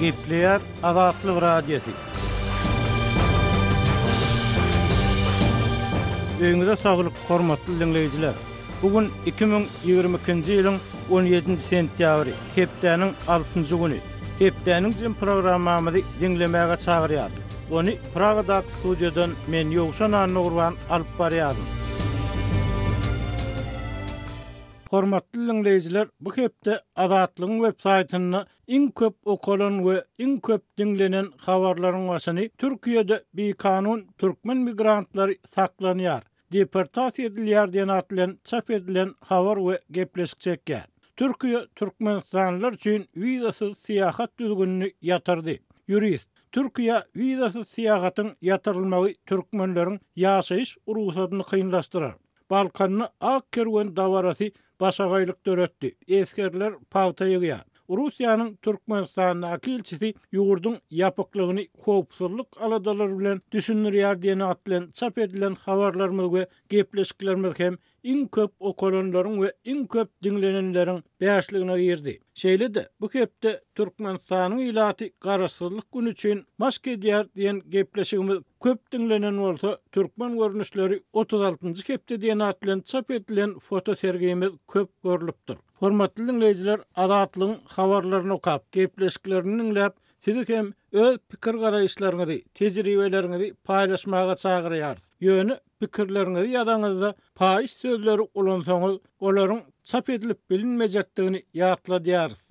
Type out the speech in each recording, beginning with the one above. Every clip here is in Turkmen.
Gepleýär Azatlyk Radiosy. Öýüňize saglyk, hormatly diňleýjiler! Bu gün 2022-nji ýylyň 17-nji sentýabry, hepdäniň altynjy güni. Hepdäniň jem programmamyzy diňlemäge çagyrýarys. Ony Pragadaky studiýadan men Ýowşan Annagurban alyp barýaryn. Hormatly diňleýjiler, bu hepde Azatlygyň web saýtynda iň köp okalan we iň köp diňlenen habarlaryň başyny Türkiýede bikanun türkmen migrantlary saklanýar, deportasiýa edilýär diýen at bilen çap edilen habar we gepleşik çekýär. Türkiýe türkmenistanlylar üçin wizasyz syýahat düzgünini ýatyrdy. Ýurist, Türkiýä wizasyz syýahatyň ýatyrylmagy türkmenleriň ýaşaýyş rugsadyny kynlaşdyrar. Balkanda ak kerwen dabarasy başagaýlyk döretdi, esgerler pagta ýygýar. Russiýanyň Türkmenistandaky ilçisi ýurduň ýapyklygyny howpsuzlyk aladalary bilen düşündirýär diýen at bilen çap edilen habarlarymyz we gepleşiklerimiz hem iň köp okalanlaryň we iň köp diňlenenleriň bäşligine girdi. Şeýle-de, bu hepde Türkmenistanyň ilaty Garaşsyzlyk güni üçin maşk edýär diýen gepleşigimiz köp diňlenen bolsa, Türkmen görnüşleri 36-njy hepde diýen at bilen çap edilen fotosergimiz köp görlüpdir. Hormatly diňleýjiler, Azatlygyň habarlaryny okap, gepleşiklerini diňläp, sizi hem öz pikir-garaýyşlaryňyzy, tejribeleriňizi paýlaşmaga çagyrýarys. Ýöne pikirleriňizi ýazaňyzda paýyş sözleri ulansaňyz, olaryň çap edilip bilinmejekdigini ýatladýarys.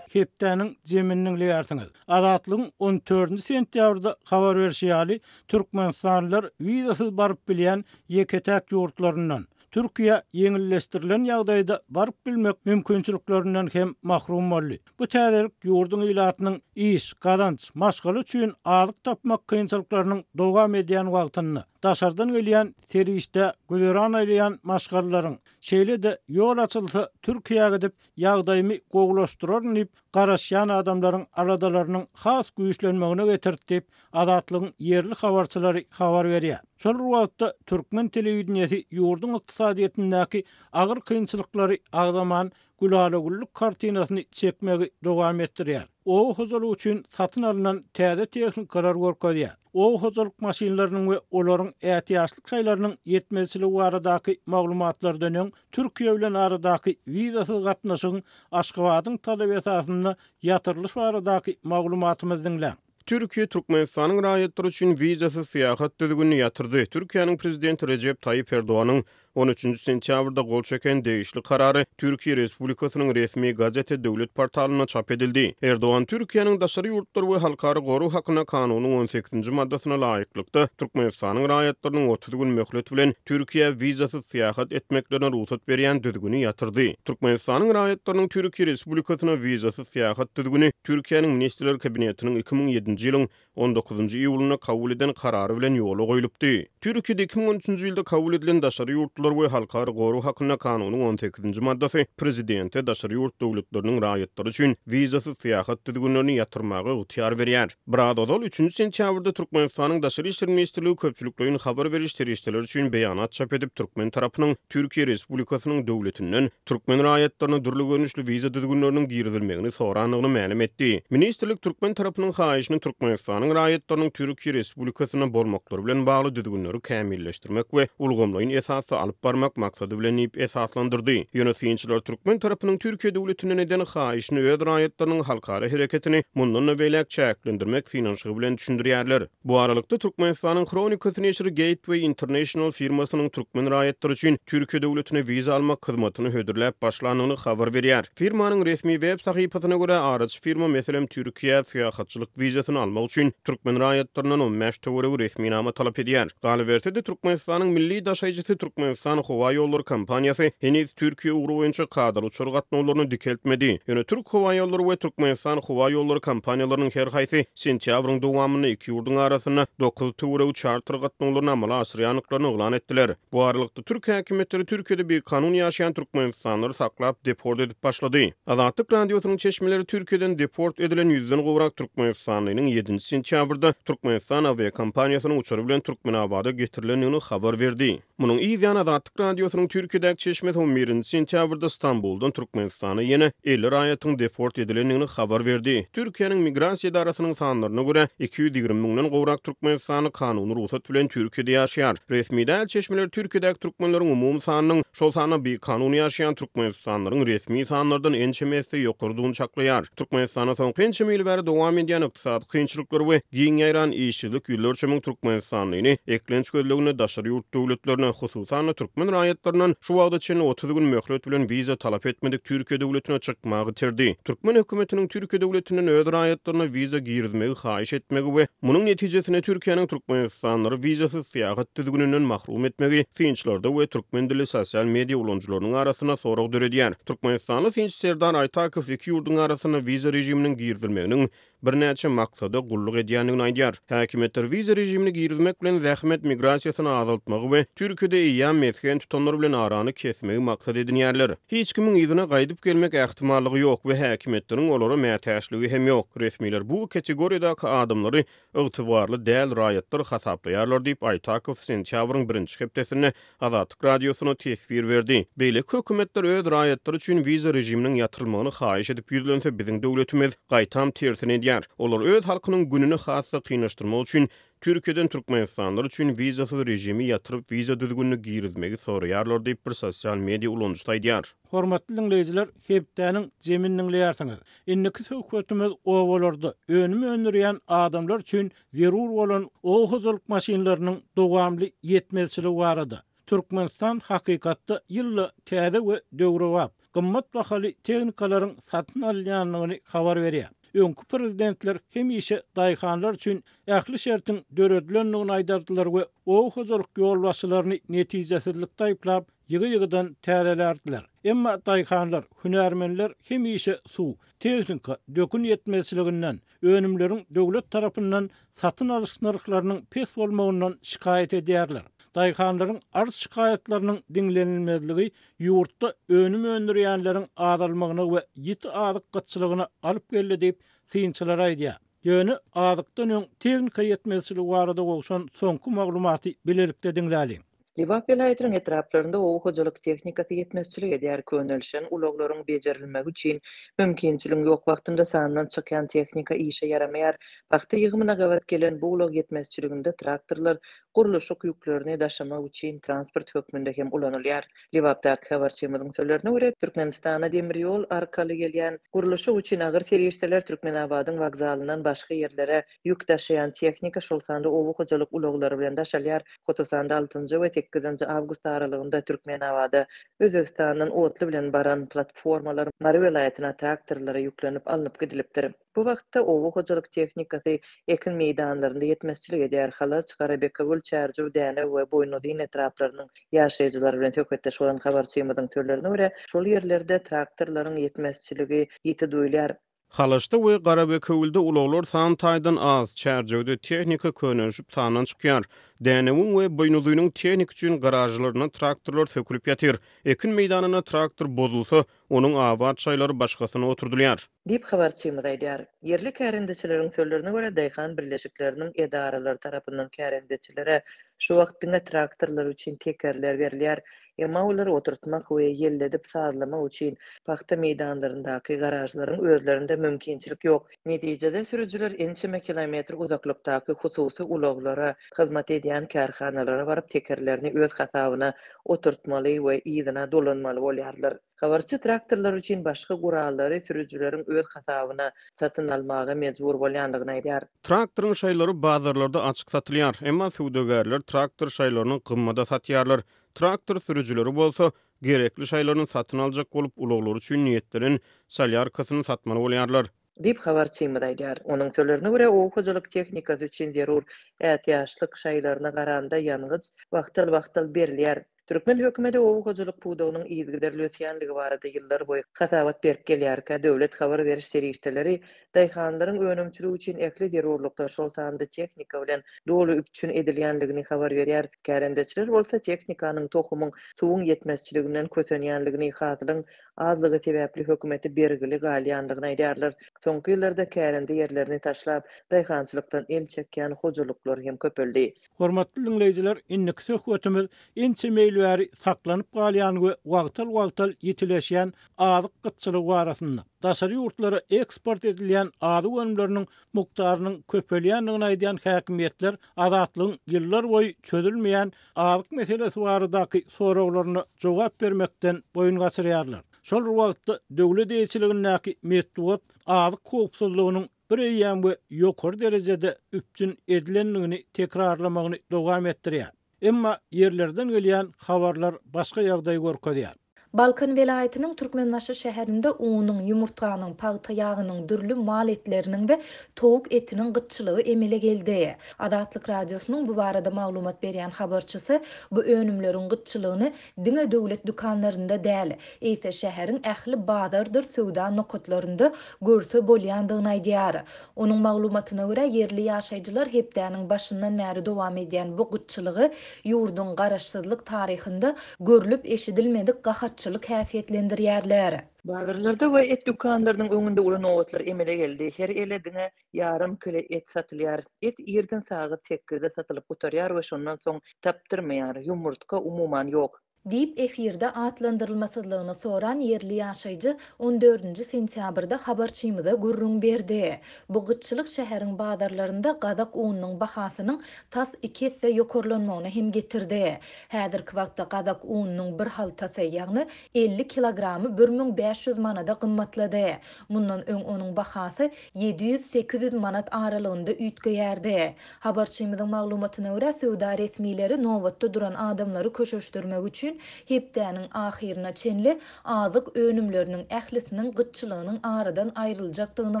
Hepdäniň jemini diňleýärsiňiz. Azatlygyň on dördünji sentýabrda habar berşi ýaly, türkmenistanlylar wizasyz baryp bilýän ýeke-täk ýurtlaryndan, Türkiýä ýeňilleşdirilen ýagdaýda baryp bilmek mümkinçiliklerinden hem mahrum boldy. Bu täzelik ýurduň ilatynyň iş, gazanç, maşgala üçin azyk tapmak kynçylyklarynyň dowam edýän wagtynda, daşardan gelýän serişdä güzeran aýlaýan maşgalalaryň, şeýle-de ýol açylsa Türkiýä gidip ýagdaýymy gowulaşdyraryn diýip garaşýan adamlaryň aladalarynyň has güýçlenmegine getirdi diýip, Azatlygyň ýerli habarçylary habar berýär. Şol bir wagtda, türkmen telewideniýesi ýurduň ykdysadyýetindäki agyr kynçylyklary agzaman, gülala-güllük kartinasyny çekmegi dowam etdirýär. Oba hojalygy üçin satyn alnan täze tehnikalar görkezýär. Oba hojalyk maşynlarynyň we olaryň ätiýaçlyk şaýlarynyň ýetmezçiligi baradaky maglumatlardan öň Türkiýe bilen aradaky wizasyz gatnaşygyň Aşgabadyň talaby esasynda ýatyrylyşy baradaky maglumatymyzy diňläň. Türkiýe Türkmenistanyň raýatlary üçin wizasyz syýahat düzgünini ýatyrdy. Türkiýäniň Prezidenti Rejep Taýyp Erdoganyň on üçünji sentýabrda gol çeken degişli karary Türkiýe Respublikasynyň resmi gazete döwlet portalynda çap edildi. Erdogan Türkiýäniň Daşary ýurtlar we halkara gorag hakynda kanunyň on sekizinji maddasyna laýyklykda Türkmenistanyň raýatlarynyň 30 gün möhlet bilen Türkiýä wizasyz syýahat etmeklerine rugsat berýän düzgüni ýatyrdy. Türkmenistanyň raýatlarynyň Türkiýe Respublikasyna wizasyz syýahat düzgüni Türkiýäniň Ministrler Kabinetiniň 2007-nji ýylyň on dokuzynjy iýulynda kabul eden karary bilen ýola goýlupdy. Türkiýede 2013-nji ýylda kabul edilen Daşary ýurtlular we halkara gorag hakynda kanunyň on sekizinji maddasy prezidente daşary ýurt döwletleriniň raýatlary üçin wizasyz syýahat düzgünlerini ýatyrmaga ygtyýar berýär. Biraz ozal, üçünji sentýabrda Türkmenistanyň Daşary işler ministrligi köpçülikleýin habar beriş serişdeleri üçin beýanat çap edip, türkmen tarapynyň Türkiýe Respublikasynyň döwletinden türkmen raýatlaryna dürli görnüşli wiza düzgünleriniň girizilmegini sorandygyny mälim etdi. Ministrlik türkmen tarapynyň haýyşyny Türkmenistanyň raýatlarynyň Türkiýe Respublikasynda bolmaklary bilen bagly düzgünleri kämilleşdirmek we ulgamlaýyn esasda alyp barmak maksady bilen diýip esaslandyrdy. Ýöne synçylar türkmen tarapynyň Türkiýe döwletinden eden haýyşyny öz raýatlarynyň halkara hereketini mundan-da beýläk çäklendirmek synanyşygy bilen düşündirýärler. Bu aralykda, Türkmenistanyň Hronikasy neşiri Gateway International firmasynyň türkmen raýatlary üçin Türkiýe döwletine wiza almak hyzmatyny hödürläp başlandygyny habar berýär. Firmanyň resmi web sahypasyna görä, araçy firma, meselem, Türkiýä syýahatçylyk wizasyny almak üçin türkmen raýatlaryndan 15 töweregi resminama talap edýär. Galyberse-de, Türkmenistanyň milli daşaýjysy Türkmenistan howa ýollary kompaniýasy heniz Türkiýe ugry boýunça kadaly uçar gatnawlaryny dikeltmedi. Ýöne Türk howaýollary we Türkmenistan howa ýollary kompaniýalarynyň her haýsy sentýabryň dowamynda iki ýurduň arasynda dokuz töweregi çarter gatnawlaryny amala aşyrýandyklaryny yglan etdiler. Bu aralykda, türk häkimiýetleri Türkiýede bikanun ýaşaýan türkmenistanlylary saklap, deport edip başlady. Azatlyk Radiosynyň çeşmeleri Türkiýeden deport edilen ýüzden gowrak türkmenistanlynyň ýedinji sentýabrda Türkmenistan awiakompaniýasynyň uçary bilen Türkmenabada getirilendigini habar berdi. Munuň yz ýany. Azatlyk Radiosynyň Türkiýedäki çeşmesi on birinji sentýabrda Stambuldan Türkmenistana ýene 50 raýatyň deport edilendigini habar berdi. Türkiýäniň Migrasiýa edarasynyň sanlaryna görä, 220 müňden gowrak türkmenistanly kanuny rugsat bilen Türkiýede ýaşaýar. Resmi däl çeşmeler Türkiýedäki türkmenleriň umumy sanynyň, şol sanda bikanun ýaşaýan türkmenistanlylaryň resmi sanlardan ençeme esse ýokarydygyny çaklaýar. Türkmenistanda soňky ençeme ýyl bäri dowam edýän ykdysady kynçylyklar we giň ýaýran işsizlik ýüzlerçe müň türkmenistanlyny eklenç gözleginde daşary ýurt döwletlerine, hususan-da, türkmen raýatlaryndan şu wagta çenli 30 gün möhlet bilen wiza talap etmedik Türkiýe döwletine çykmagy itirdi. Türkmen hökümetiniň Türkiýe döwletinden öz raýatlaryna wiza girizmegi haýyş etmegi we munuň netijesinde Türkiýäniň türkmenistanlylary wizasyz syýahat düzgüninden mahrum etmegi synçylarda we türkmen dilli sosial media ulanyjylarynyň arasynda sorag döredýär. Türkmenistanly synçy Serdar Aýtakow iki ýurduň arasynda wiza režiminiň girizilmeginiň birnäçe maksada gulluk edýändigini aýdýar. Häkimiýetler wiza režimini girizmek bilen zähmet migrasiýasyny azaltmagy we Türkiýede eýýäm mesgen tutanlar bilen arany kesmegi maksat edinýärler. Hiç kimiň yzyna gaýdyp gelmek ähtimallygy ýok we häkimiýetleriň olara mätäçligi hem ýok. Resmiler bu kategoriýadaky adamlary ygtybarly däl raýatlar hasaplaýarlar diýip, Aýtakow sentýabryň birinji hepdesinde Azatlyk Radiosyna teswir berdi. Beýleki hökümetler öz raýatlary üçin wiza režiminiň ýatyrylmagyny haýyş edip ýüzlense, biziň döwletimiz, gaýtam, tersini edýär. Olar öz halkynyň gününi has-da kynlaşdyrmak üçin Türkiýeden türkmenistanlylar üçin wizasyz režimi ýatyryp, wiza düzgünini girizmegi soraýarlar diýip, bir sosial media ulanyjysy aýdýar. Hormatly diňleýjiler, hepdäniň jemini diňleýärsiňiz. Indiki söhbetimiz obalarda önüm öndürýän adamlar üçin zerur bolan oba hojalyk maşynlarynyň dowamly ýetmezçiligi barada. Türkmenistan hakykatda ýylda täze we döwrebap, gymmat bahaly tehnikalaryň satyn alynýandygyny habar berýär. Öňki prezidentler hemişe daýhanlar üçin ähli şertiň döredilendigini aýdardylar we oba hojalyk ýolbaşçylaryny netijesizlikde aýyplap, ýygy-ýygydan täzelärdiler. Emma daýhanlar, hünärmenler hemişe suw, tehnika, dökün ýetmezçiliginden, önümleriň döwlet tarapyndan satyn alyş nyrhlarynyň pes bolmagyndan şikaýat edýärler. Daýhanlaryň arz-şikaýatlarynyň diňlenilmezligi ýurtda önüm öndürýänleriň azalmagyna we ýiti azyk gytçylygyna alyp geldi diýip, synçylar aýdýar. Ýöne azykdan öň tehnika ýetmezçiligi barada gowşan soňky maglumaty bilelikde diňläliň. Lebap welaýatynyň etraplarynda oba hojalyk tehnikasy ýetmezçilik edýär. Könelişen ulaglaryň bejerilmegi üçin mümkinçiligiň ýok wagtynda sandan çykýan tehnika işe ýaramaýar. Pagta ýygymyna gabat gelen bu ulag ýetmezçiliginde traktorlar gurluşyk ýüklerini daşamak üçin transport hökmünde hem ulanylýar. Lebapdaky habarçymyzyň sözlerine görä, Türkmenistana demir ýol arkaly gelýän gurluşyk üçin agyr serişdeler Türkmenabadyň wokzalyndan başga ýerlere ýük daşaýan tehnika, şol sanda oba hojalyk ulaglary bilen daşalýar. Hususan-da, altynjy we sekizinji awgust aralygynda Türkmenabada Özbegistandan otly bilen baran platformalar Mary welaýatyna traktorlara ýüklenip alnyp gidilipdir. Bu wagtda oba hojalyk tehnikasy ekin meýdanlarynda ýetmezçilik edýär. Halaç, Garabekewül, Çärjew, Dänew we Boýnuzyn etraplarynyň ýaşaýjylary bilen söhbetdeş bolan habarçymyzyň sözlerine görä, şol ýerlerde traktorlaryň ýetmezçiligi ýiti duýulýar. Halaçda we Garabekewülde ulaglar san taýdan az, Çärjewde tehnika könelişip sandan çykýar. Dänewiň we Buýnuzynyň tehnika üçin garažlarynda traktorlar sökülip ýatyr. Ekin meýdanynda traktor bozulsa, onuň abat şaýlary başgasyna oturdylýar. Diýip, habarçymyz aýdýar. Ýerli kärendeçileriň sözlerine görä, daýhan birleşikleriniň edaralary tarapyndan kärendeçilere şu wagt diňe traktorlar üçin tekerler berilýär. Emma olary oturtmak we ýelledip sazlamak üçin pagta meýdanlaryndaky garažlaryň özlerinde mümkinçilik ýok. Netijede, sürüjiler ençeme kilometr uzaklykdaky hususy ulaglara hyzmat edýän kärhanalara baryp, tekerlerini öz hasabyna oturtmaly we yzyna dolanmaly bolýarlar. Habarçy traktorlar üçin başga gurallary sürüjileriň öz hasabyna satyn almaga mejbur bolýandygyny aýdýar. Traktoryň şaýlary bazarlarda açyk satylýar. Emma söwdagärler traktor şaýlaryny gymmada satýarlar. Traktor sürüjileri bolsa, gerekli şaýlaryny satyn aljak bolup, ulaglary üçin niýetlenen solýarkasyny satmaly bolýarlar. Diýip, habarçymyz aýdýar. Onuň sözlerine görä, oba hojalyk tehnikasy üçin zerur ätiýaçlyk şaýlaryna garanda ýangyç wagtal-wagtal berilýär. Türkmen hökümeti oba hojalyk pudagynyň yzygiderli ösýänligi barada ýyllarboýy hasabat berip gelýärkä, döwlet habar beriş serişdeleri daýhanlaryň önümçiligi üçin ähli zerurlyklar, şol sanda tehnika bilen doly üpjün edilýänligini habar berýär. Kärendeçiler bolsa tehnikanyň, tohumyň, suwuň ýetmezçiliginden kösenýänligini, hasylyň azlygy sebäpli hökümete bergili galýandygyny aýdýarlar. Soňky ýyllarda kärende ýerlerini taşlap, daýhançylykdan el çekýän hojalyklar hem köpeldi. Hormatly diňleýjiler, indiki söhbetimiz ençeme ýyl bäri. bäri saklanyp galýan we wagtal-wagtal ýitileşýän azyk gytçylygy barasynda, daşary ýurtlara eksport edilýän azyk önümleriniň mukdarynyň köpelýändigini aýdýan häkimiýetler Azatlygyň ýyllarboýy çözülmeýän azyk meselesi baradaky soraglaryna jogap bermekden boýun gaçyrýarlar. Şol bir wagtda, döwlet eýeçiligindäki metbugat azyk howpsuzlygynyň bir eýýäm we ýokary derejede üpjün edilendigini tekrarlamagyny dowam etdirýär. Emma ýerlerden gelýän habarlar başga ýagdaýy görkezýär. Balkan welaýatynyň Türkmenbaşy şäherinde unuň, ýumurtganyň, pagta ýagynyň, dürli mal etleriniň we towuk etiniň gytçylygy emele geldi. Azatlyk Radiosynyň bu barada maglumat berýän habarçysy bu önümleriň gytçylygyny diňe döwlet dükanlarynda däl, eýse şäheriň ähli bazardyr söwda nokatlarynda görse bolýandygyny aýdýar. Onuň maglumatyna görä, ýerli ýaşaýjylar hepdäniň başyndan bäri dowam edýän bu gytçylygy ýurduň garaşsyzlyk taryhynda görlüp-eşidilmedik gahatçylyk häsiýetlendirýärler. Bazarlarda we et dükanlarynyň öňünde uly nobatlar emele geldi. Her ele diňe ýarym kile et satylýar. Et irden sagat sekizde satylyp gutarýar we şondan soň tapdyrmaýar. Ýumurtga umuman ýok. Diýip, efirde atlandyrylmasyzlygyny soran ýerli ýaşaýjy on dördünji sentýabrda habarçymyza gürrüň berdi. Bu gytçylyk şäheriň bazarlarynda gazak ununyň bahasynyň tas iki esse ýokarlanmagyna hem getirdi. Häzirki wagtda gazak ununyň bir haltasy, ýagny 50 kilogramy 1500 manada gymmatlady. Mundan öň onuň bahasy 700-800 manat aralygynda üýtgeýärdi. Habarçymyzyň maglumatyna görä, söwda resmileri nobatda duran adamlary köşeşdirmek üçin hepdäniň ahyryna çenli azyk önümleriniň ählisiniň gytçylygynyň aradan aýryljakdygyny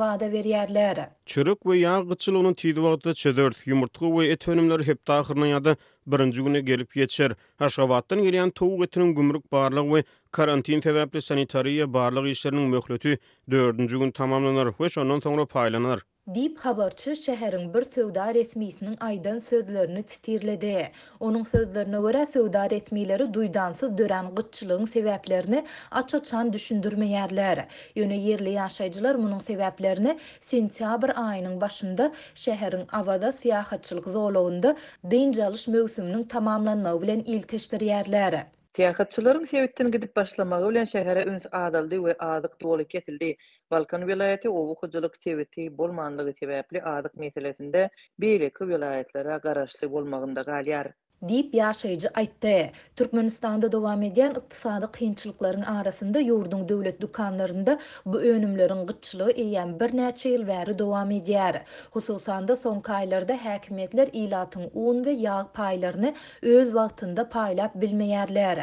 wada berýärler. Çörek we ýag gytçylygyny tiz wagtda çözeris. Ýumurtga we et önümleri hepde ahyryna ýa-da birinji güne gelip ýetişer. Aşgabatdan gelýän towuk etiniň gümrük barlag we karantin sebäpli sanitariýa barlag işleriniň möhleti dördünji gün tamamlanar we şondan soňra paýlanar. Diýip, habarçy şäheriň bir söwda resmisiniň aýdan sözlerini sitirledi. Onuň sözlerine görä, söwda resmileri duýdansyz dörän gytçylygyň sebäplerini aç-açan düşündirmeýärler. Ýöne ýerli ýaşaýjylar munuň sebäplerini sentýabr aýynyň başynda şäheriň Awaza syýahatçylyk zolagynda dynç alyş möwsüminiň tamamlanmagy bilen ilteşdirýärler. Syýahatçylaryň sebitden gidip başlamagy bilen şähere üns azaldy we azyk doly kesildi. Balkan welaýaty oba hojalyk sebiti bolmanlygy sebäpli azyk meselesinde beýleki welaýatlara garaşly bolmagynda galýar. Diýip, ýaşaýjy aýtdy. Türkmenistanda dowam edýän ykdysady kynçylyklaryň arasynda ýurduň döwlet dükanlarynda bu önümleriň gytçylygy eýýäm birnäçe ýyl bäri dowam edýär. Hususan-da, soňky aýlarda häkimiýetler ilatyň un we ýag paýlaryny öz wagtynda paýlap bilmeýärler.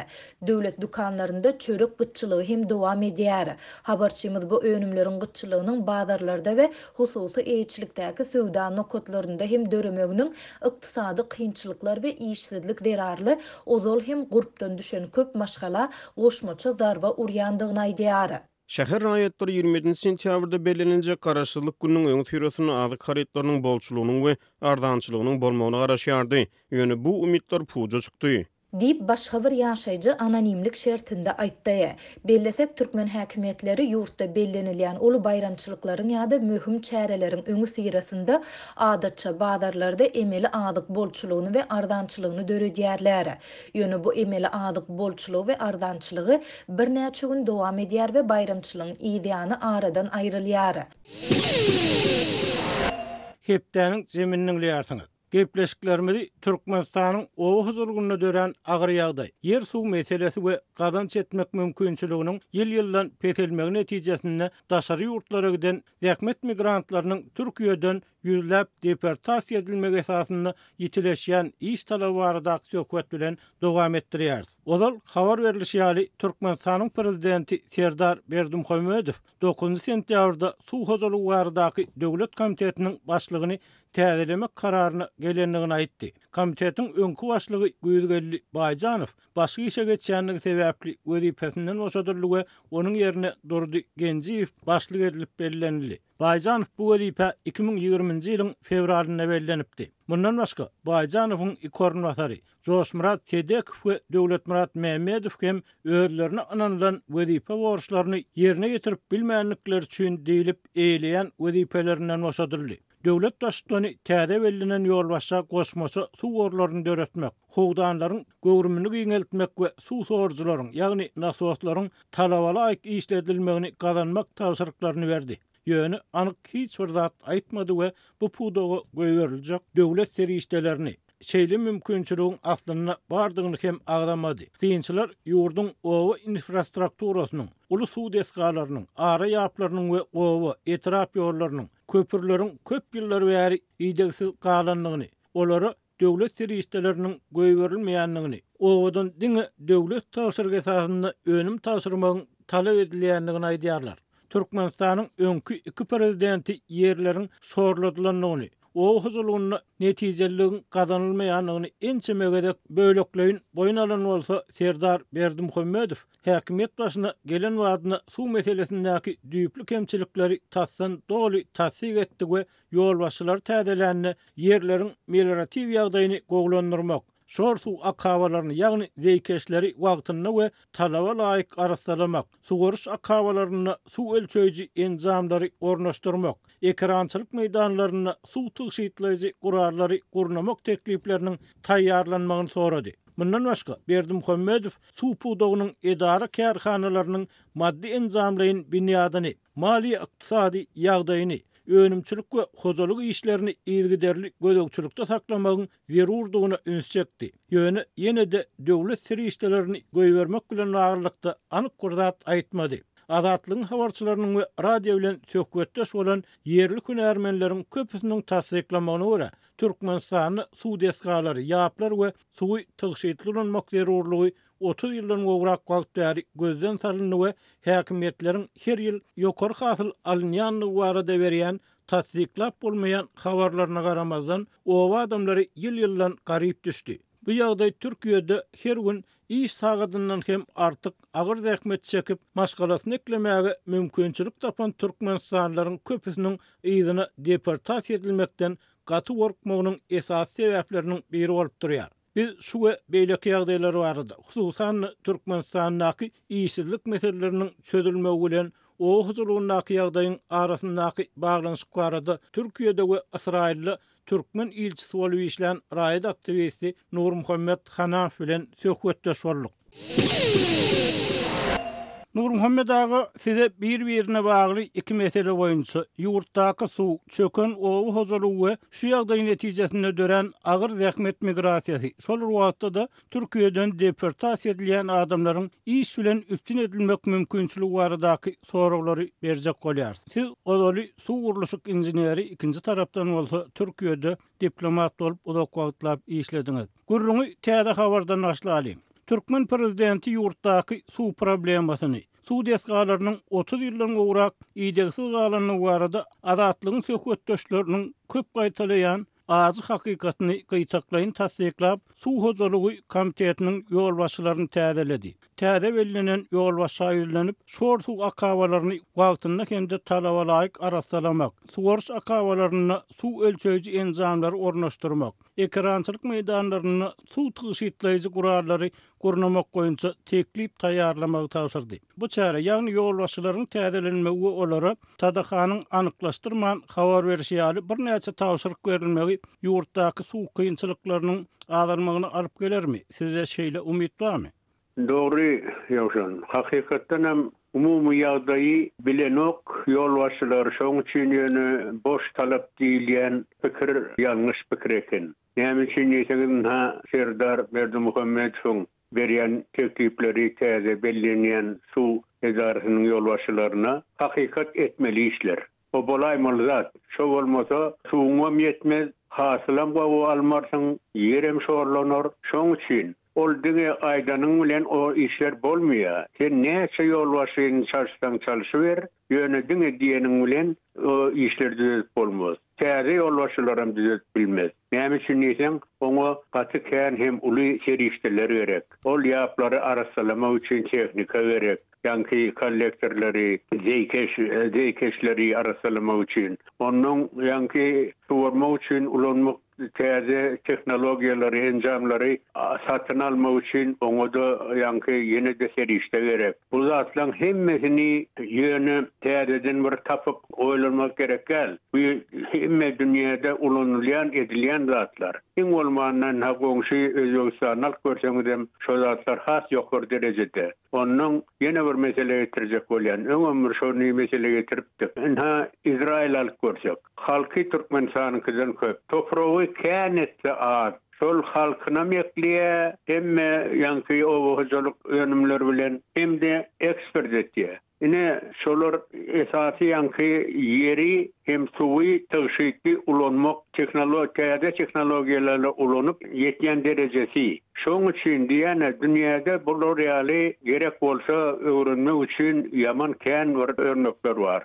Döwlet dükanlarynda çörek gytçylygy hem dowam edýär. Habarçymyz bu önümleriň gytçylygynyň bazarlarda we hususy eýeçilikdäki söwda nokatlarynda hem döremeginiň ykdysady kynçylyklar we işsizlik zerarly ozal hem gurpdan düşen köp maşgala goşmaça zarba urýandygyny aýdýar. Şäher raýatlary 27 sentýabrda belleniljek Garaşsyzlyk gününiň öňüsyrasynda azyk harytlarynyň bolçulygynyň we arzançylygynyň bolmagyna garaşýardy. Ýöne bu umytlar puja çykdy. Diýip, başga bir ýaşaýjy anonimlik şertinde aýtdy. Bellesek, türkmen häkimiýetleri ýurtda bellenilýän uly baýramçylyklaryň ýa-da möhüm çäreleriň öňüsyrasynda, adatça, bazarlarda emeli azyk bolçulygyny we arzançylygyny döredýärler. Ýöne bu emeli azyk bolçulygy we arzançylygy birnäçe gün dowam edýär we baýramçylygyň yzýany aradan aýrylýar. Hepdäniň jemini diňleýärsiňiz. Gepleşiklerimizi Türkmenistanyň oba hojalygynda dörän agyr ýagdaý, ýer-suw meselesi we gazanç etmek mümkinçiliginiň ýyl-ýyldan peselmegi netijesinde daşary ýurtlara giden zähmet migrantlarynyň Türkiýeden ýüzläp deportasiýa edilmegi esasynda ýitileşýän iş talaby baradaky söhbet bilen dowam etdirýäris. Ozal habar berlişi ýaly, Türkmenistanyň Prezidenti Serdar Berdimuhamedow dokuzynjy sentýabrda Suw hojalygy baradaky döwlet komitetiniň başlygyny täzelemek kararyna gelendigini aýtdy. Komitetiň öňki başlygy Güýzgeldi Baýjanow başga işe geçýändigi sebäpli wezipesinden boşadyldy we onuň ýerine Durdy Genjiýew başlyk edilip bellenildi. Baýjanow bu wezipä 2020-nji ýylyň fewralynda bellenipdi. Mundan başga, Baýjanowyň iki orunbasary, Joşmyrat Sedekow we Döwletmyrat Mämmedow hem özlerine ynanylan wezipe borçlaryny ýerine ýetirip bilmändikleri üçin diýlip eýeleýän wezipelerinden boşadyldy. Döwlet Baştutany täze bellenen ýolbaşça goşmaça suw gorlaryny döretmek, howdanlaryň göwrümini giňeltmek we suw sorujylaryň, ýagny nasoslaryň talabalaýyk işledilmegini gazanmak tabşyryklaryny berdi. Ýöne anyk hiç bir zat aýtmady we bu pudaga goýberiljek döwlet serişdelerini, şeýle mümkinçiligiň aslynda bardygyny hem agzamady. Synçylar ýurduň oba infrastrukturasynyň, uly suw desgalarynyň, ara ýaplarynyň we oba, etrap ýollarynyň, köprüleriň köp ýyllar bäri idegsiz galandygyny, olara döwlet serişdeleriniň goýberilmeýändigini, obadan diňe döwlet tabşyrygy esasynda önüm tabşyrmagyň talap edilýändigini aýdýarlar. Türkmenistanyň öňki iki prezidenti ýerleriň şorladylandygyny, oba hojalygynda netijeliligiň gazanylmaýandygyny ençeme gezek bölekleýin boýun alan bolsa, Serdar Berdimuhamedow häkimiýet başyna gelen badyna suw meselesindäki düýpli kemçilikleri tasdan doly tassyk etdi we ýolbaşçylary täzelände ýerleriň melioratiw ýagdaýyny gowulandyrmak, şor suw akabalaryny, ýagny zeýkeşleri wagtynda we talaba laýyk arassalamak, suwaryş akabalarynda suw ölçeýji enjamlary ornaşdyrmak, ekerançylyk meýdanlarynda suw tygşytlaýjy gurallary gurnamak teklipleriniň taýýarlanmagyny sorady. Mundan başga, Berdimuhamedow suw pudagynyň edara-kärhanalarynyň maddy-enjamlaýyn binýadyny, maliýe-ykdysady ýagdaýyny, önümçilik we hojalyk işlerini yzygiderli gözegçilikde saklamagyň zerurdygyna üns çekdi. Ýöne ýene-de döwlet serişdelerini goýbermek bilen baglylykda anyk bir zat aýtmady. Azatlygyň habarçylarynyň we radio bilen söhbetdeş bolan ýerli hünärmenleriň köpüsiniň tassyklamagyna görä, Türkmenistanda suw desgalary, ýaplar we suwy tygşytly ulanmak zerurlygy 30 ýyldan gowrak wagt bäri gözden salyndy we häkimiýetleriň her ýyl ýokary hasyl alynýandygy barada berýän tassyklap bolmaýan habarlaryna garamazdan, oba adamlary ýyl-ýyldan garyp düşdi. Bu ýagdaý Türkiýede her gün iş sagadyndan hem artyk agyr zähmet çekip, maşgalasyny eklemäge mümkinçilik tapan türkmenistanlylaryň köpüsiniň yzyna deportasiýa edilmekden gaty gorkmagynyň esasy sebäpleriniň biri bolup durýar. Biz şu we beýleki ýagdaýlar barada, hususan-da, Türkmenistandaky işsizlik meseleleriniň çözülmegi bilen oba hojalygyndaky ýagdaýyň arasyndaky baglanyşyk barada Türkiýede we Ysraýylda türkmen ilçisi bolup işlän raýat aktiwisti Nurmuhammet Hanamow bilen söhbetdeş bolduk. Nurmuhammet aga, size bir-birine bagly iki mesele boýunça, ýurtdaky suw, çöken oba hojalygy we şu ýagdaý netijesinde dörän agyr zähmet migrasiýasy, şol bir wagtda-da Türkiýeden deportasiýa edilýän adamlaryň iş bilen üpjün edilmek mümkinçiligi baradaky soraglary berjek bolýarys. Siz ozaly suw gurluşyk inženeri, ikinji tarapdan bolsa Türkiýede diplomat bolup uzak wagtlap işlediňiz. Gürrüňi täze habardan başlalyň. Türkmen prezidenti ýurtdaky suw problemasyny, suw desgalarynyň 30 ýyldan gowrak idegsiz galandygy barada Azatlygyň söhbetdeşleriniň köp gaýtalaýan ajy hakykatyny gytaklaýyn tassyklap, Suw hojalygy komitetiniň ýolbaşçylaryny täzeledi. Täze bellenen ýolbaşça ýüzlenip, şor suw akabalaryny wagtynda hem-de talabalaýyk arassalamak, suwaryş akabalarynda suw ölçeýji enjamlary ornaşdyrmak, ekerançylyk meýdanlarynda suw tygşytlaýjy gurallary gurnamak boýunça teklip taýýarlamagy tabşyrdy. Bu çäre, ýagny ýolbaşçylaryň täzelenmegi we olara TDH-nyň anyklaşdyrman habar berşi ýaly birnäçe tabşyryk berilmegi ýurtdaky suw kynçylyklarynyň azalmagyna alyp gelermi? Sizde şeýle umyt barmy? Dogry, Ýowşan. Hakykatdan hem umumy ýagdaýy bilenok ýolbaşçylar, şoň üçin ýöne boş talap diýilýän pikir ýalňyş pikir eken. Näme üçin diýseňiz, ynha Serdar Berdimuhamedowyň berýän teklipleri täze bellenýän suw edarasynyň ýolbaşçylaryna hakykat etmeli işler. O bolaýmaly zat. Şo bolmasa, suwuňam ýetmez, hasylam gowy almarsyň, ýerem şorlanar. Şoň üçin, ol diňe aýdanyň bilen o işler bolmaýar. Sen näçe ýolbaşçyny çalyşsaň çalyşyber, ýöne diňe diýeniň bilen o işleri düzedip bolmaz. Täze ýolbaşçylaram düzedip bilmez. Näme üçin diýseň, oňa gaty kän hem uly serişdeler gerek. Ol ýaplary arassalamak üçin tehnika gerek. Ýaňky kollektorlary, zeýkeş, zeýkeşleri arassalamak üçin. Onnoň ýaňky suwarmak üçin ulanmak. täze tehnologiýalary, enjamlary satyn almak üçin oňa-da ýaňky ýene-de serişde gerek. Bu zatlaryň hemmesini ýöne täzeden bir tapyp oýlanmak gerek däl. Bu hemme dünýäde ulanylýan, edilýän zatlar. Iň bolmanda ynha goňşy Özbegistany alyp görseňizem şo zatlar has ýokary derejede. Onnoň ýene bir mesele getirjek bolýan. Öňem bir şony mesele getiripdik. Ynha Izraýyl alyp görsek. Halky Türkmenistanyňkydan köp. Topragy kän etse az. Şol halkynam ekleýär, hemme ýaňky oba hojalyk önümleri bilen hem-de eksport etýär. Ine, şolar esasy ýaňky ýeri hem suwy tygşytly ulanmak, tehnologiýa, täze tehnologiýalary ulanyp ýetýän derejesi. Şoň üçin diýýän-ä, dünýäde bular ýaly gerek bolsa öwrenmek üçin ýaman kän bir örnekler bar.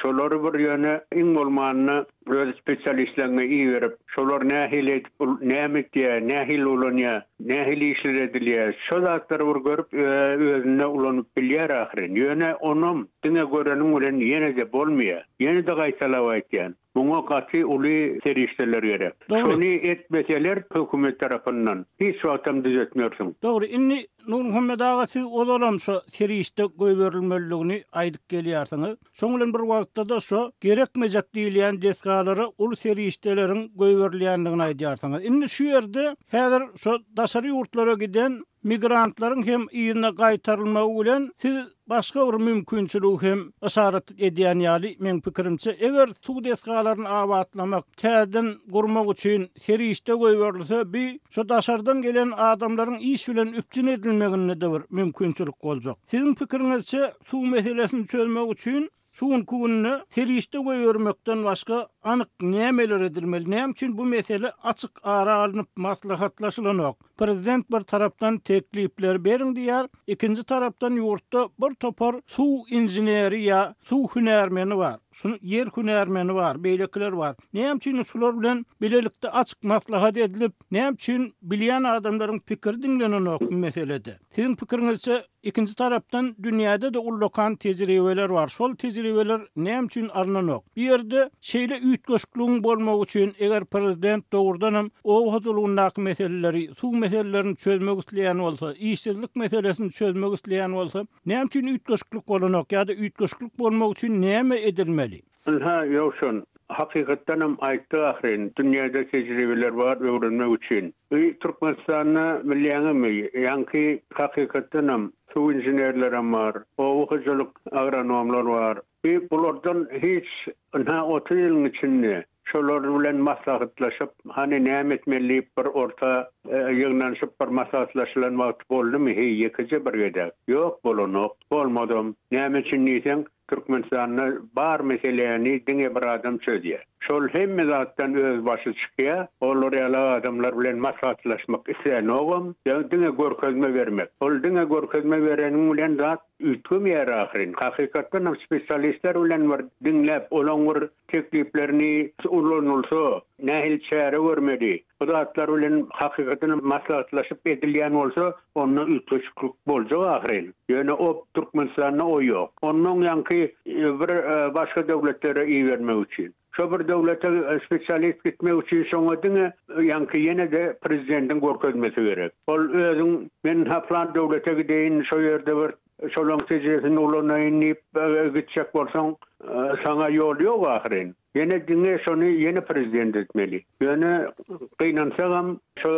Şolary bir ýöne iň bolmanda Öz spesialistleriňi iberip, şolar nähili edip, näme etýär, nähili ulanýar, nähili işler edilýär, şo zatlary bir görüp, özünde ulanyp bilýär ahyryn. Ýöne onam diňe göreniň bilen ýene-de bolmaýar. Ýene-de gaýtalap aýtýan, muňa gaty uly serişdeler gerek. Şony etmeseler hökümet tarapyndan, hiç wagtam düzetmersiň. Dogry, indi Nurmuhammet aga siz ozalam şo serişde goýberilmelidigini aýdyp gelýärsiňiz. Şoň bilen bir wagtda-da şo gerekmejek diýilýän desgalara uly serişdeleriň goýberilýändigini aýdýarsyňyz. Indi şu ýerde häzir şo daşary ýurtlara giden migrantlaryň hem yzyna gaýtarylmagy bilen siz başga bir mümkinçiligi hem yşarat edýän ýaly, meň pikirimçe, eger suw desgalaryny abatlamak, täzeden gurmak üçin serişde goýberilse, bi şo daşardan gelen adamlaryň iş bilen üpjün edilmeginde-de bir mümkinçilik boljak. Siziň pikiriňizçe, Suw meselesini çözmek üçin şu günki günde serişde goýbermekden başga anyk nämeler edilmeli? Näme üçin bu mesele açyk ara alnyp maslahatlaşylanok? Prezident bir tarapdan teklipleri beriň diýýär, ikinji tarapdan ýurtda bir topar suw inženeri ýa suw hünärmeni bar, şu ýer hünärmeni bar, beýlekiler bar. Näme üçin şular bilen bilelikde açyk maslahat edilip, näme üçin bilýän adamlaryň pikiri diňlenenok bu meselede? Siziň pikiriňizçe Ikinji tarapdan dünýäde-de ullakan tejribeler bar. Şol tejribeler näme üçin alnanok? Bu ýerde şeýle üýtgeşikligiň bolmagy üçin eger prezident dogrudanam oba hojalygyndaky meseleleri, suw meselelerini çözmek isleýän bolsa, işsizlik meselesini çözmek isleýän bolsa, näme üçin üýtgeşiklik bolanok ýa-da üýtgeşiklik bolmagy üçin näme edilmeli? Ynha, Ýowşan, hakykatdanam aýtdy ahyryn, dünýäde tejribeler bar öwrenmek üçin. Bu Türkmenistanda bilýäňizmi, ýaňky hakykatdanam suw inženerlerem bar, oba hojalyk agronomlar bar. Bu bulardan hiç ynha 30 ýylyň içinde şolar bilen maslahatlaşyp, hany näme etmeli diýip bir orta ýygnanyşyp bir maslahatlaşylan wagty boldumy heý ýekeje bir gezek? Ýok, bolanok. Bolmadam. Näme üçin diýseň, Türkmenistanda bar meseläni diňe bir adam çözýär. Şol hemme zatdan öz başy çykýar, olar ýaly adamlar bilen maslahatlaşmak islänogam, diňe görkezme bermek. Ol diňe görkezme bereniň bilen zat üýtgemeýär ahyryn. Hakykatdanam spesialistler bilen bir diňläp, olaň bir tekliplerini ulanylsa, nähili çäre görmeli, bu zatlar bilen hakykatdan maslahatlaşyp edilýän bolsa, onda üýtgeşiklik boljak ahyryn. Ýöne o Türkmenistanda o ýok. Onnoň ýaňky bir başga döwletlere ibermek üçin. Şo bir döwlete spesialist gitmek üçin şoňa diňe ýaňky ýene-de prezidentiň görkezmesi gerek. Ol özüň men ha plan döwlete gideýin, şo ýerde bir şolaň tejribesini ulanaýyn diýip gitjek bolsaň, saňa ýol ýok ahyryn. Ýene diňe şony ýene prezident etmeli. Ýöne gynansagam şo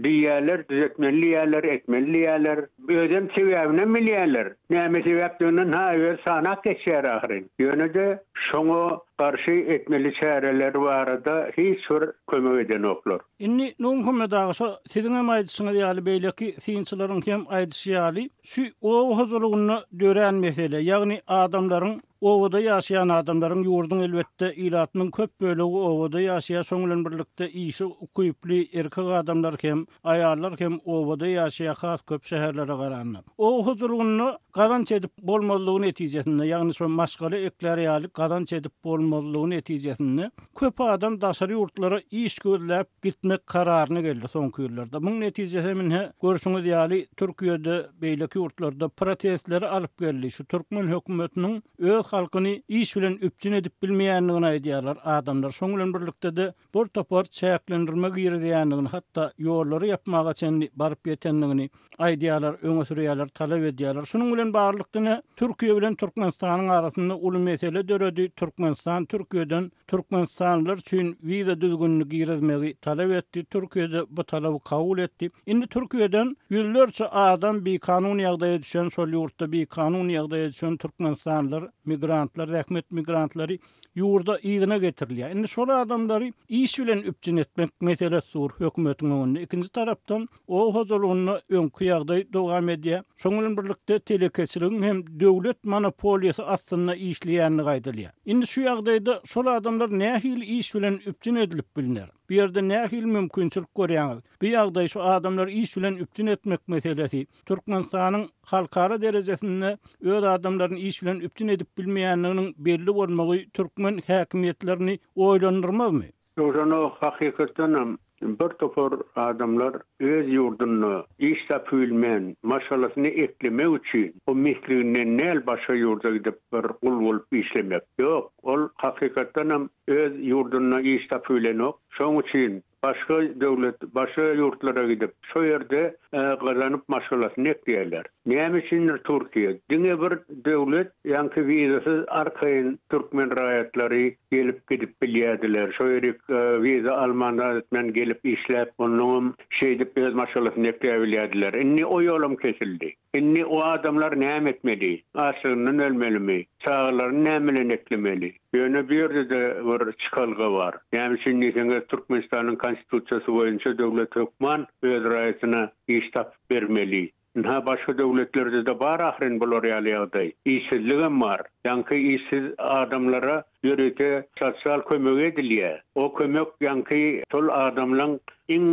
diýýäler, düzetmeli diýýäler, etmeli diýýäler. Özem sebäbinem bilýäler. Näme sebäpdigini ha özi sanap geçýär ahyryn. Ýöne-de şoňa garşy etmeli çäreler barada hiç bir kömek edenoklar. Indi Nurmuhammet aga şo siziňem aýdyşyňyz ýaly beýleki synçylaryň hem aýdyşy ýaly şu oba hojalygynda dörän mesele ýagny adamlaryň Obada ýaşaýan adamlaryň ýurduň elbetde ilatynyň köp bölegi obada ýaşaýar, şoň bilen birlikde işe ukyply erkek adamlar hem, aýallar hem obada ýaşaýar has köp şäherlere garanda. Oba hojalygynda gazanç edip bolmazlygy netijesinde, ýagny şo maşgala eklär ýaly gazanç edip bolmazlygy netijesinde köp adam daşary ýurtlara iş gözläp gitmek kararyna geldi soňky ýyllarda. Muň netijesem ine görşüňiz ýaly Türkiýede, beýleki ýurtlarda protestleri alyp geldi. Şu türkmen hökümetiniň öz. halkyny iş bilen üpjün edip bilmeýändigini aýdýarlar adamlar. Şoň bilen birlikde-de bir topar çäklendirme girizýändigini, hatda ýollary ýapmaga çenli baryp ýetendigini aýdýarlar, öňe sürýärler, talap edýärler. Şunuň bilen baglylykda ine, Türkiýe bilen Türkmenistanyň arasynda uly mesele döredi, Türkmenistan Türkiýeden türkmenistanlylar üçin wiza düzgünini girizmegi talap etdi, Türkiýe-de bu talaby kabul etdi. Indi Türkiýeden ýüzlerçe adam bikanun ýagdaýa düşen, şol ýurtda bikanun ýagdaýa düşen türkmenistanlylar, migrantlar, zähmet migrantlary ýurda yzyna getirilýär. Indi şol adamlary iş bilen üpjün etmek meselesi dur hökümetiň öňünde. Ikinji tarapdan, oba hojalygynda öňki ýagdaý dowam edýär. Şonuň bilen birlikde telekeçiligiň hem döwlet monopoliýasy astynda işleýändigi aýdylýar. Indi şu ýagdaýda şol adamlar nähili iş bilen üpjün edilip bilner? Bu ýerde nähili mümkinçilik görýäňiz? Bu ýagdaý şu adamlary iş bilen üpjün etmek meselesi Türkmenistanyň halkara derejesinde öz adamlaryny iş bilen üpjün edip bilmeýändiginiň belli bolmagy türkmen häkimiýetlerini oýlandyrmazmy? Ýogsa-da, hakykatdanam, bir topar adamlar öz ýurdunda iş tapybilmän, maşgalasyny eklemek üçin o mesliginden däl başga ýurda gidip bir gul bolup işlemek. Ýok, ol hakykatdanam öz ýurdunda iş tapybilenok. Şoň üçin Başga döwlet, başga ýurtlara gidip, şo ýerde gazanyp maşgalasyny ekleýärler. Näme üçindir Türkiýe, diňe bir döwlet, ýaňky wizasyz arkaýyn türkmen raýatlary gelip gidip bilýärdiler. Şo ýerik wiza alman zat etmän gelip işläp, onnoňam şeýdip öz maşgalasyny ekläbilýärdiler. Indi o ýolam kesildi. Indi o adamlar näme etmeli? Açlygyndan ölmelimi? Çagalaryny näme bilen eklemeli? Ýöne bu ýerde-de bir çykalga bar. Näme üçin diýseňiz, Türkmenistanyň Konstitusiýasy boýunça döwlet hökman öz raýatyna iş tapyp bermeli. Ynha, başga döwletlerde-de bar ahyryn bular ýaly ýagdaý. Işsizligem bar. Ýaňky işsiz adamlara ýörite sosial kömek edilýär. O kömek ýaňky şol adamlaň iň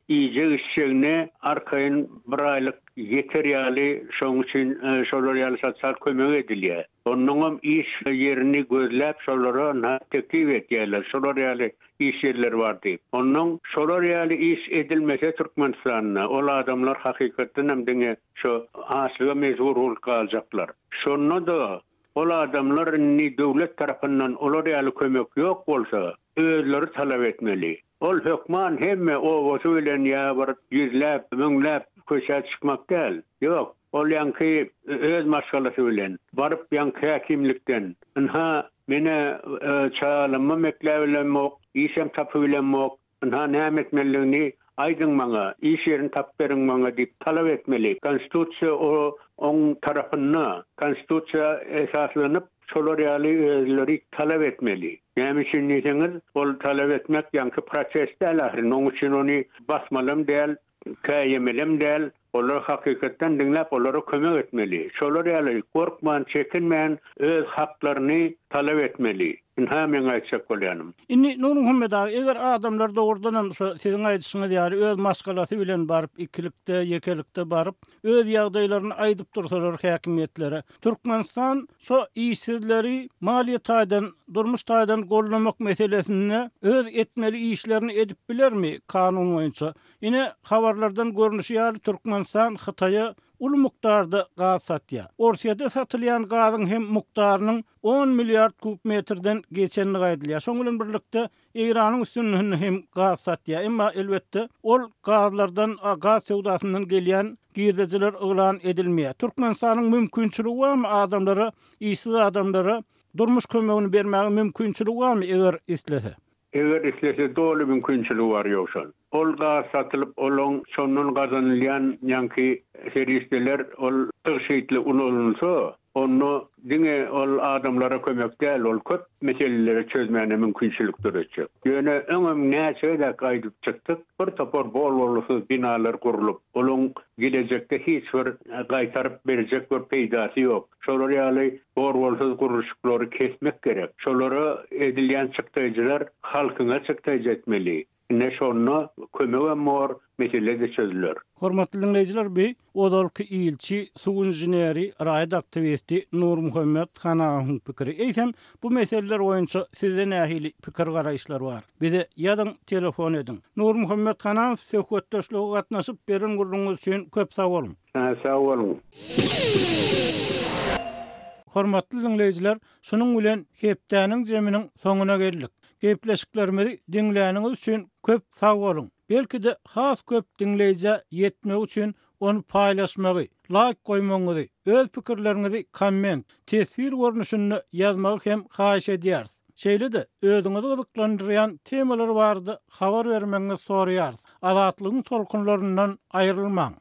iýjek-içjegine arkaýyn bir aýlyk ýeter ýaly şoň üçin şolar ýaly sosial kömek edilýär. Onnoňam iş ýerini gözläp şolara ynha teklip edýärler şolar ýaly iş ýerleri bar diýip. Onnoň şolar ýaly iş edilmese Türkmenistanda ol adamlar hakykatdanam diňe şo açlyga mejbur bolup galjaklar. Şonda-da ol adamlar indi döwlet tarapyndan olar ýaly kömek ýok bolsa özleri talap etmeli. Ol hökman hemme obasy bilen ýa bir ýüzläp, müňläp köçä çykmak däl. Ýok, ol ýaňky öz maşgalasy bilen, baryp ýaňky häkimlikden, Ynha, men-ä çagalamam ekläbilemok, işem tapybilemok, ynha näme etmelidigini aýdyň maňa, iş ýerini tapyp beriň maňa diýip talap etmeli. Konstitusiýa o oň tarapynda. Konstitusiýa esaslanyp, şolar ýaly özleri talap etmeli. Näme üçin diýseňiz, ol talap etmek ýaňky protest däl ahyryn, oň üçin ony basmalam däl, käýemelem däl, olary hakykatdan diňläp olara kömek etmeli. Şolar ýaly gorkman, çekinmän öz haklaryny talap etmeli. Ynha meň aýtjak bolýanym. Indi Nurmuhammet aga, eger adamlar dogrudanam şo siziň aýdyşyňyz ýaly öz maşgalasy bilen baryp, ikilikde, ýekelikde baryp, öz ýagdaýlaryny aýdyp dursalar häkimiýetlere, Türkmenistan şo işsizleri maliýe taýdan, durmuş taýdan goldamak meselesinde öz etmeli işlerini edip bilermi kanun boýunça? Ine, habarlardan görnüşi ýaly Türkmenistan Hytaýa uly mukdarda gaz satýar. Orsýede satylýan gazyň hem mukdarynyň on milliard kub metrden geçendigi aýdylýar. Şoň bilen birlikde Eýranyň üstünden hem gaz satýar. Emma, elbetde, ol gazlardan, gaz söwdasyndan gelýän girdejiler yglan edilmeýär. Türkmenistanyň mümkinçiligi barmy adamlara, işsiz adamlara durmuş kömegini bermäge mümkinçiligi barmy, eger islese? Eger islese doly mümkinçiligi bar Ýowşan. Ol gaz satylyp olaň şondan gazanylýan ýaňky serişdeler ol tygşytly ulanylsa, Onda diňe ol adamlara kömek däl, ol köp meseleleri çözmäne mümkinçilik döretjek. Ýöne öňem näçe gezek aýdyp çykdyk, bir topar bol-bolgusyz binalar gurlup, olaň gelejekde hiç bir gaýtaryp berjek bir peýdasy ýok. Şolar ýaly bor-bolsuz gurluşyklary kesmek gerek. Şolara edilýän çykdaýjylar halkyňa çykdaýjy etmeli. Ine şonda kömegem bor, mesele-de çözüler. Hormatly diňleýjiler bi ozalky ilçi, suw inženeri, raýat aktiwisti Nurmuhammet Hanaowyň pikiri. Eýsem bu meseleler boýunça sizde nähili pikir-garaýyşlar bar? Bize ýazyň, telefon ediň. Nurmuhammet Hanaow söhbetdeşlige gatnaşyp beren gürrüňiňiz üçin köp sag boluň. Sag boluň. Hormatly diňleýjiler, şunuň bilen hepdäniň jeminiň soňuna geldik. Gepleşiklerimizi diňläniňiz üçin köp sag boluň! Belki-de has köp diňleýjä ýetmegi üçin ony paýlaşmagy, laýk goýmagyňyzy, öz pikirleriňizi komment, teswir görnüşinde ýazmagy hem haýyş edýäris. Şeýle-de özüňizi gyzyklandyrýan temalar barada habar bermegiňizi soraýarys. Azatlygyň tolkunlaryndan aýrylmaň!